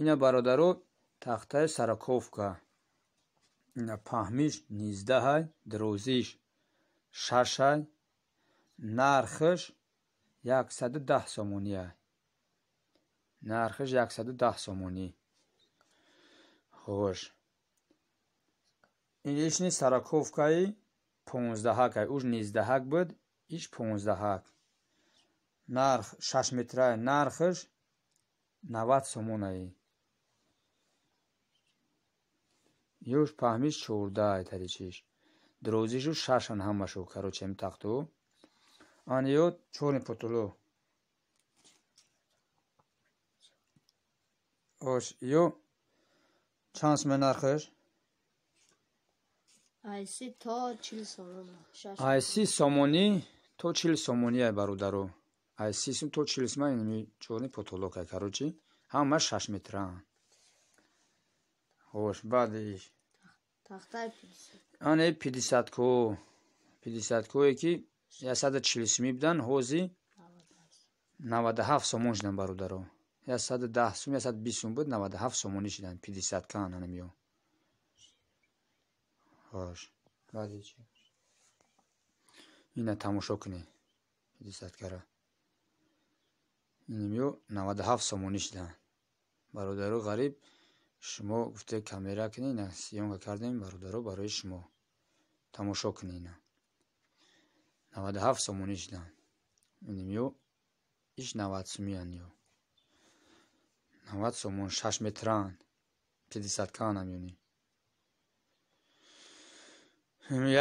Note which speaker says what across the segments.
Speaker 1: Ина бародаро тахтаи сороковка. Ина паҳмиш 19-ай, дирозиш 6-ай, нархаш 110 сомониай. Нархаш 110 сомонӣ. Хош. Ин ишни сороковкаи 15-ак, уж 19-ак буд, иш 15-ак. Нарх 6 метрай, нархаш 90 сомонай. Ёш паҳмиш 14-ай таричиш. Дирозишу 6-ан ҳамашу, короче, м тахту. Ан ё чорни потоло. Ош, ё чанд сум нархаш?
Speaker 2: Айси то 40 сомон.
Speaker 1: Айси сомонӣ то 40 сомонӣ ай бародаро. Айси сум то 40 сум ай чорни потолок ай, короче. Ҳама 6 метран. Хош, баъдиш.
Speaker 2: Тахтаи 50.
Speaker 1: Ане 50 ко. 50 кое ки 140 сумӣ будан, ҳози 97 сомон шудан бародаро. 110 сум, 120 сум буд, 97 сомонӣ шудан. 50 кан ҳанам ё. Хош. Баъди чи? Ина тамошо кунед. 50 кара. Инам ё 97 сомонӣ шудан. Бародаро ғариб, шумо гуфте камера кунед, ина съёмка кардем бародаро барои шумо. Тамошо кунед ина. 97 сомонӣ шудан. Инам ё иш 90 сумиян ё. 90 сомон 6 метран. 50 канам ёни.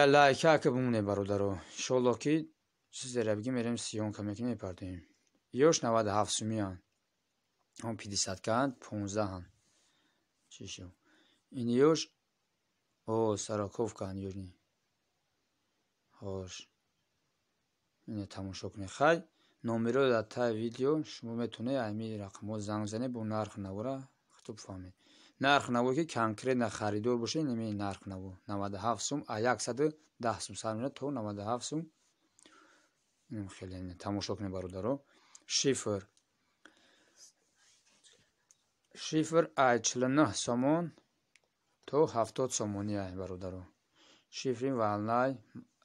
Speaker 1: Я лайка ка бумоне бародаро. Иншоллоҳ ки чизеро бигем мерем съёмка мекунем мепартоем. Ёш 97 сумиян. Он 50 кан 15-ан. Чӣ шуд? Ин ёш о сороковкан ёни. Хош. Ина тамошо кунед. Хай номеро дар таи видео шумо метавонед ами рақамҳо занг занед бо нарх навора худтон бифаҳмед. Нарх наво ки конкретно харидор бошед, инами нарх наво 97 сум, а 110 сум сар мешавад то 97 сум. Инам хеле тамошо кунед бародаро. Шифр. Шифр ай 49 сомон то 70 сомонӣ ай бародаро. Шифри валнай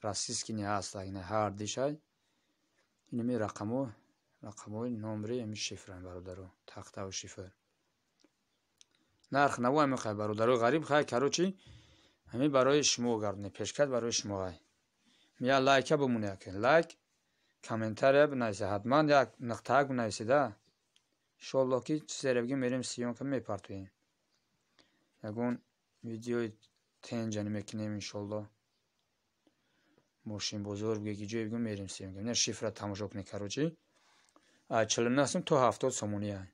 Speaker 1: российский не ҳаст, ина ҳар дишай. Инами рақамо, рақамҳои номери ами шифран бародаро, тахтаву шифр. Нарх наво ами хай бародаро ғариб хай, короче, ами барои шумо гардоне, пешкаш барои шумо ай. Я лайка бимоне як лайк, комментария бинависед, ҳатман як нуқтаак бинависеда. Иншоллоҳ ки чизеро бигем мерем съёмка мепартоем. Ягон видеои тенҷани мекунем иншоллоҳ. Мошинбозор биге ки ҷое бигем мерем съёмка. Ина шифра тамошо кунед, короче. А 49 сум то 70 сомонӣ ай.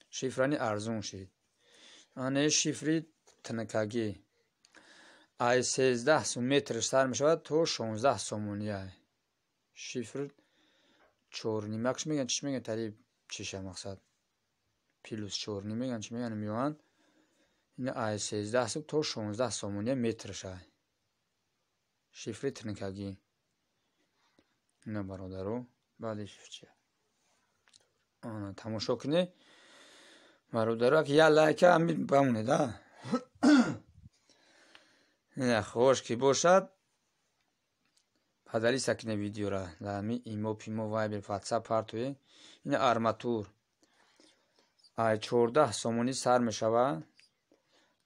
Speaker 1: Шифрани арзон шид. Ане шифри тинакагӣ. Ай 13 сум метрш сар мешавад то 16 сомонӣ ай. Шифр чорнимакш мегӯянд, чӣ мегӯянд, тари чиша мақсад. Плюс чорним мегӯянд, чӣ мегӯянд, меоянд. Ина ай 13 сум то 16 сомонӣ метрш ай. Шифри тинакагӣ. Ина бародаро, баъди шифр чи? Ана тамошо кунед. Бародаро, як я лайка ами бамонед, а? Ина хош ки бошад, падалиса кунед видеора. Дар ами имо, пимо, вайбер, ватсап партое. Ина арматур. Ай 14 сомонӣ сар мешавад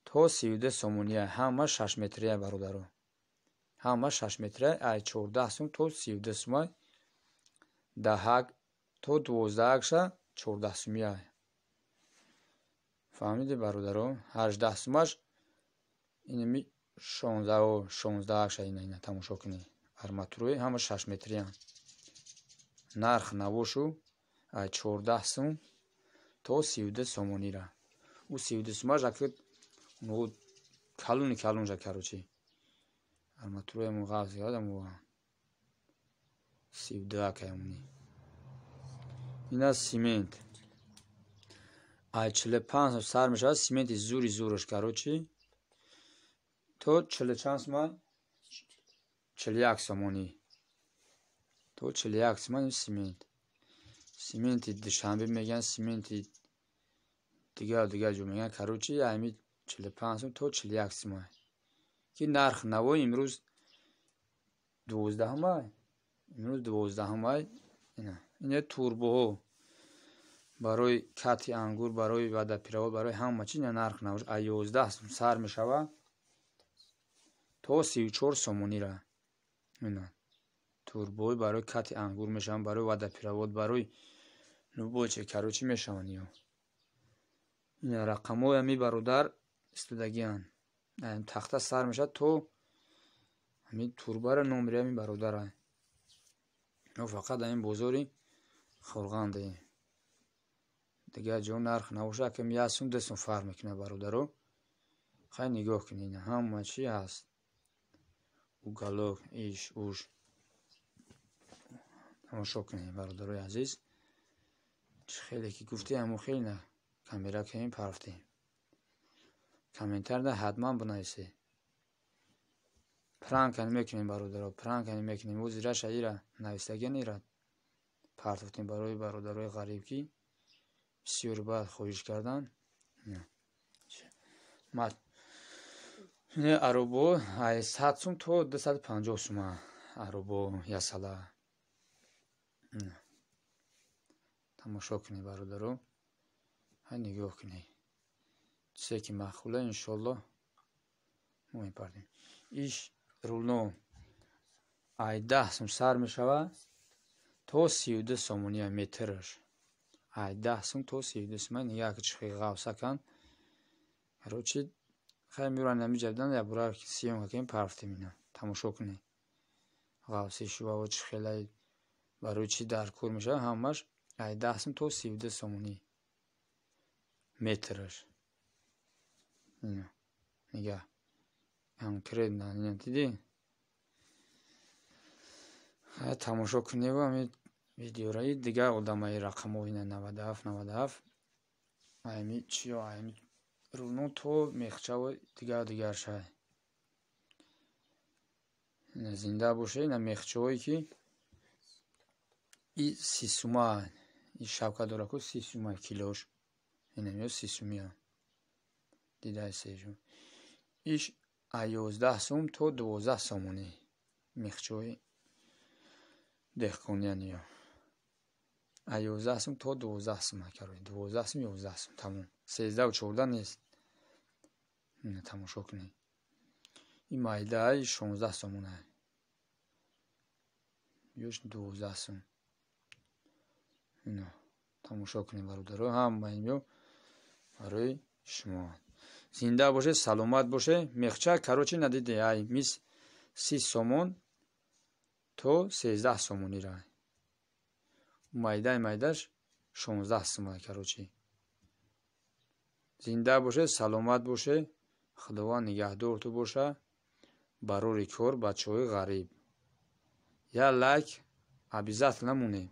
Speaker 1: то 32 сомонӣ. Ҳама 6 метрия бародаро. Ҳама 6 метрия, ай 14 сум то 32 сумай. 10 то 12-ша 14 сумия. Фаҳмидед бародаро? 18 сумаш инами 16 16-ша ина тамошо кунед. Арматурои ҳама 6 метриян. Нарх навошу ай 14 сум то 32 сомонира. У 32 сумаш акид калони калонша, короче. Арматурои мо ғафз кардам 32 акаямуни. Ина симент. Ай 45 сум сар мешавад сименти зури зураш, короче. То 40 чанд сум? 41 сомонӣ. То 41 суман симент. Сименти Душанбе мегӯянд, сименти Дигар дигар ҷо мегӯянд. Короче, ами 45 сум то 41 сума. Ки нарх наво имрӯз 12 май. Имрӯз 12 май. Ина. Ина турбоҳо барои кати ангур, барои водопровод, барои ҳама чи ина нарх навош аз 11 сум сар мешавад то 34 сомонира. Ина. Турбои барои кати ангур мешаванд, барои водопровод, барои любой чи, короче, мешаванд ё. Ина рақамҳои ҳами бародар истодагианд. Тахта сар мешавад то ҳамин турбара номери ҳамин бародара. Мо фақат ҳамин бозори Хурғанде. Дигар ҷо нарх набошад, акам 1 сум 2 сум фарқ мекунад бародаро. Хай нигоҳ кунед, ҳама чи ҳаст. Уголок, иш, уш. Тамошо кунед бародарои азиз. Чӣ хеле ки гуфтем, ҳамон хеле на камера кунем парафтем. Комментарда ҳатман бинависед. Пранкани мекунем бародаро, пранкани мекунем. О зираша ира нависагиан ира партофтем барои бародарои ғариб, ки бисёр баъд хоҳиш кардан. Аробо ай 100 сум то 250 сума аробо ясала. Тамошо кунед бародаро. Ҳай нигоҳ кунед. Чизе ки маъқула иншоллоҳ мо мепардем. Иш рулно ай 10 сум сар мешавад то 32 сомония метраш. Ай 10 сум то 32 сум. Нигоҳ ки чӣ хел ғавсаканд. Короче, хай меёранд ҳамин ҷабдан як бора съёмка кунем парафтем ина. Тамошо кунед. Ғавси шуваво чӣ хелай барои чӣ дар кор мешавад, ҳамаш ай 10 сум то 32 сомонӣ метраш. Ина нигоҳ. Конкретно ина дидӣ? Хай тамошо кунед ҳамин видеораи дигар одамаи рақамҳо ина 97 97 ами чиё ами рулно то мехчаво дигар дигар шай. Ина зинда боша, ина мехчаҳое ки и 30 сума, и шавка дора ку 30 сума килош. Ина меё 30 сумия. Дидай сежу. Иш аз 11 сум то 12 сомонӣ мехчаҳои деҳқониян ё. Аз 11 сум то 12 сум, короче, 12 сум 11 сум тамом. 13 14 нест. Ина тамошо кунед. Ин майдаи 16 сомона. Ёш 12 сум. Ина тамошо кунед бародаро, ҳама ин барои шумо. Зинда бошед, саломат бошед. Мехча, короче, надиде, ай мис 30 сомон то 13 сомонира. Майдаи майдаш 16 сума, короче. Зинда бошед, саломат бошед. Худованд нигаҳдорту боша. Барори кор бачаҳои ғариб. Я лайк обязательно монед.